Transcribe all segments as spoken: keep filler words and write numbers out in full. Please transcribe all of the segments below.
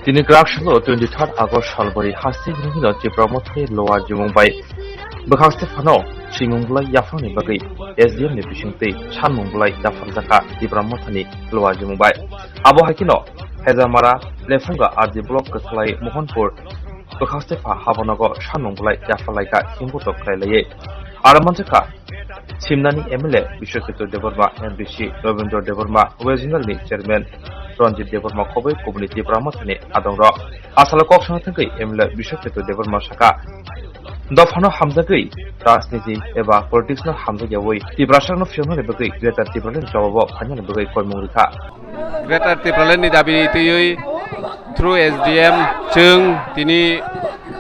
Tini kwrak salo twenty third August salbari haste hwnwi hino Tipra Mothani Lower Jumung bai bwkhak se phano swimung bwlai yaphangni bagwi S D M ni bisingtwi sanmung bwlai yapharjakha Tipra Mothani Lower Jumung bai. Abo hai kheno Hezamara, Lephunga R D block kwthalai Mohanpur bwkhak se pha habonogo sanmung bwlai yaphalaikha himbutok khlailaiwi. Aro manjakha Simnani M L A Bishwakito Debbarma, M D C Rabindra Debbarma, Regional ni Chairman Ranjit Debbarma khobwi kubuni Tipra Mothani adongrok. Asalo kok sana thangwi M L A Bishwakito Debbarma saka, dophano hamjagwi rajniti eba politics no hamjakyawi Tiprasarokno phiyoknani bagwi Greater Tipraland jobabo phainani bagwi koimung rikha. Greater Tipraland ni dabi twiwi through S D M chwng tini,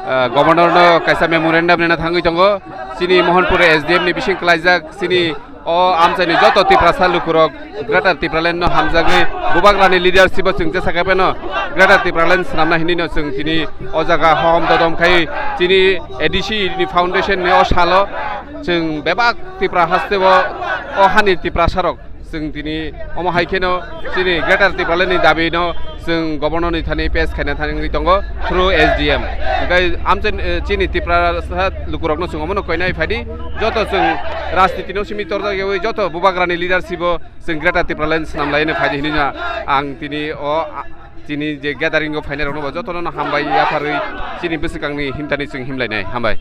ah, Governor no kaisa memorandum rina thangwi tongo. Chini Mohanpur S D M ni bising klaijak chini o amchaini joto Tiprasa lukurok Greater Tipraland no hamjagwi bubagrani leadership o chwng jesa kaiphano Greater Tipraland swnamna hinwi no chwng tini o jaga hom dodom khai chini A D C ni foundation ni o salo chwng bebak Tipra haste o, o hani Tiprasarok chwng tini omo hai kheno chini Greater Tipraland ni dabi no chwng Governor ni thani pes khaina thangwi tongo through S D M. Hwnkhe amchai, eh, chini Tiprasa lukurokno chwng omono koinai phaidi, joto chwng rajniti no simi torjak yawi joto bubagrani leadership o chwng Greater Tipraland swnam laina phaidi hinwi no ang tini o, a, chini je gathering o phainai rokno bo jotono no hambai yapharwi chini bwswkangni himtani chwng himlainai hambai.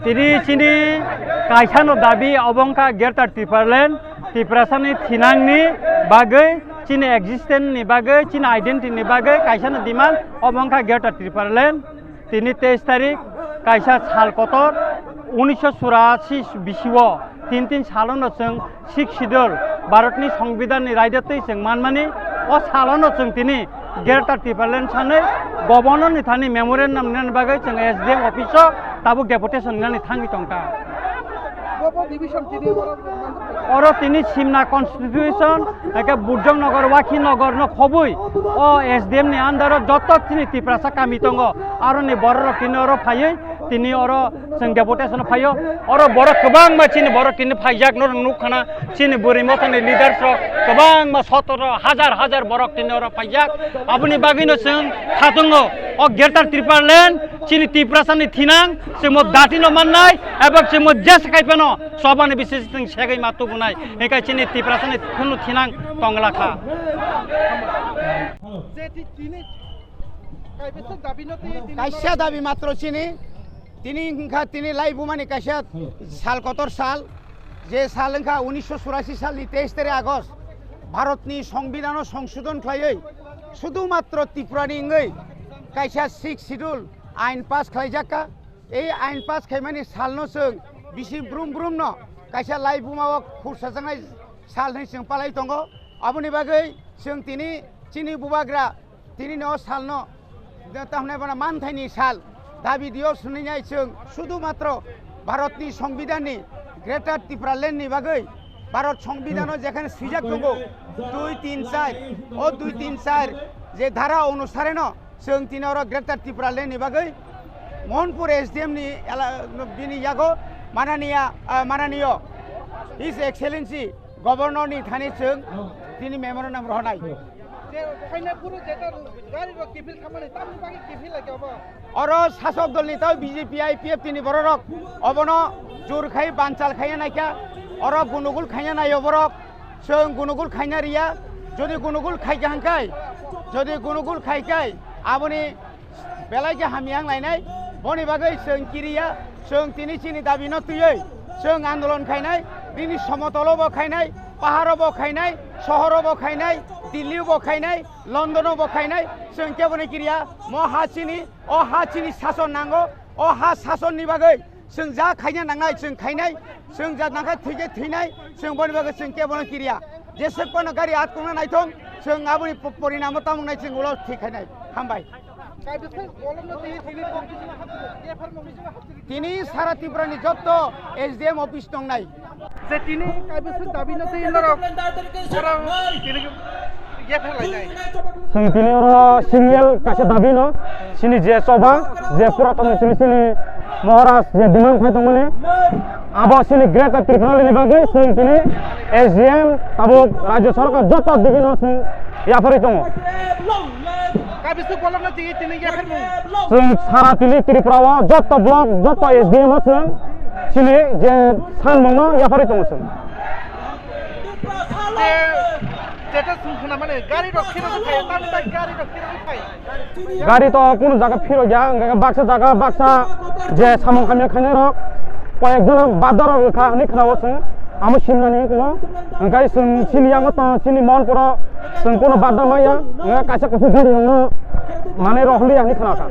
Tini chini kaisano dabi obo wngkha Greater Tipraland, Tiprasani thinangni bagwi, chini existence ni bagwi, chini identity ni bagwi kaisano demand obo wngkha Greater Tipraland. Tini teis tarik kaisa sal kotor unisho churashi bisio tin tin salono chwng Sixth Schedule, Bharatni Songbidanni raida twi chwng manmani, o salono chwng tini Greater Tipraland sanwi Governor ni thani memorandum rinani bagwi chwng S D M office o tabuk deputation rinani thangwi tongkha. Oro tini Simna constitution, eke Burjong Nagar, Wakhi Nagar no khobwi o S D M ni under o joto chini Tiprasa kami tongo, aroni borok rok tini oro phaiwi tini oro chwng deputation o phaio. Oro borok kwbangma chini borok tini phaijak, norok nukkhana chini Bwrwi Mothani leaders rok kwbangma sotoro hajar hajar borok tini oro phaijak. Aboni bagwino chwng khatungo o Greater Tipraland chini Tiprasani thinang chwngbo datino mannai eba chwngbo jesa kaiphano chobani bisingtwi chwng segwi ma tubunai. Hinkhe chini Tiprasani khunu thinang tongla kha. Kaisa dabi matro chini, tini wngkha tini laibumani kaisa sal kotor sal, je sal wngkha unisho churashi salni teis tarik August, Bharatni Songbidanno songsodon khlaiwi sudu matro Tripurani wngwi kaisa Sixth Schedule ain pass khlaijakha. Ei ain pass khaimani salno chwng bisi brum brumno kaisa laibumao khursajaknai sal hwnwi chwng palai tongo. Aboni bagwi chwng tini chini bubagra tinini o salno, tamhinai bono manthaini sal, dabi dio swnwi nai chwng sudu matro Bharatni Songbidanni Greater Tipralandni bagwi, Bharat Songbidano jekhane swijak tongo dui tin char, o dui tin char je dhara onusareno chwng tini oro Greater Tipralandni bagwi Mohanpur S D M ni ela-, bini yago mananiya, ah, mananiyo His Excellency Governor ni thani chwng tini memorandum rohornai. Je phaina phuru jeta gari rok kiphil thamani, tamni bagwi kiphil lai khe obo? Oro sasok dol ni tao B J P, I P F T ni borok rok obono jur khai banchal khaina naikha, oro gunugul khaina naio borok, chwng gunugul khaina riya, jodi gunugul khai kha hwnkhe, jodi gunugul khai khe aboni belai khe hamya wng lainai, boni bagwi chwng kiriya, chwng tini chini dabi no twiwi chwng andolon khainai, bini somotolo bo khainai, paharo bo khainai, sohoro bo khainai, Delhi bo khainai, London bo khainai, chwng kebo no kiriya, mo ha chini, o ha chini sason nango, o ha sason ni bagwi chwng ja khaina nangnai chwng khainai, chwng ja nangkha thwikhe thwinai, chwng boni bagwi chwng kebo no kiriya. Jeswk phano gari atkokna naithok, chwng aboni po-, porinamo tamo wngnai chwng ulo thwi khainai. Hambai. Tini sara Tripura ni jotto S D M office tongnai. Je tini kaibwswk dabi no twi norok oro tini ye pherlainai. Chwng tini oro single kaisa dabi no, chini je choba, je puraton ni chini, chini Maharaj je demand khai tongmani, Abo chini Greater Tripura ni bagwi chwng tini S D M tabuk Rajya Sarkar joto digino chwng yapharwi tongo. Kabiswk bolongno twi tini yapharmung. Chwng sara tini Tripura o joto block, joto S D M o chwng chini je sanmungno yapharwi tongo chwng. Je, jeta chwng khna mani, gari rok phirogwi phai, tamni bai gari rok phirogwi phai. Gari to kunu jaga phirok ya, hwnkhe baksa jaga baksa je samung hamya khainai rok, koyek jona badda rok wngkha hinwi khna o chwng, amo simnani kuno, hwnkhe chwng chini yango to chini Mohanpuro chwng kunu badda maya, hwnkhe kaisa kaisa gari rokno manwi rok hwnwi hinwi khna kha.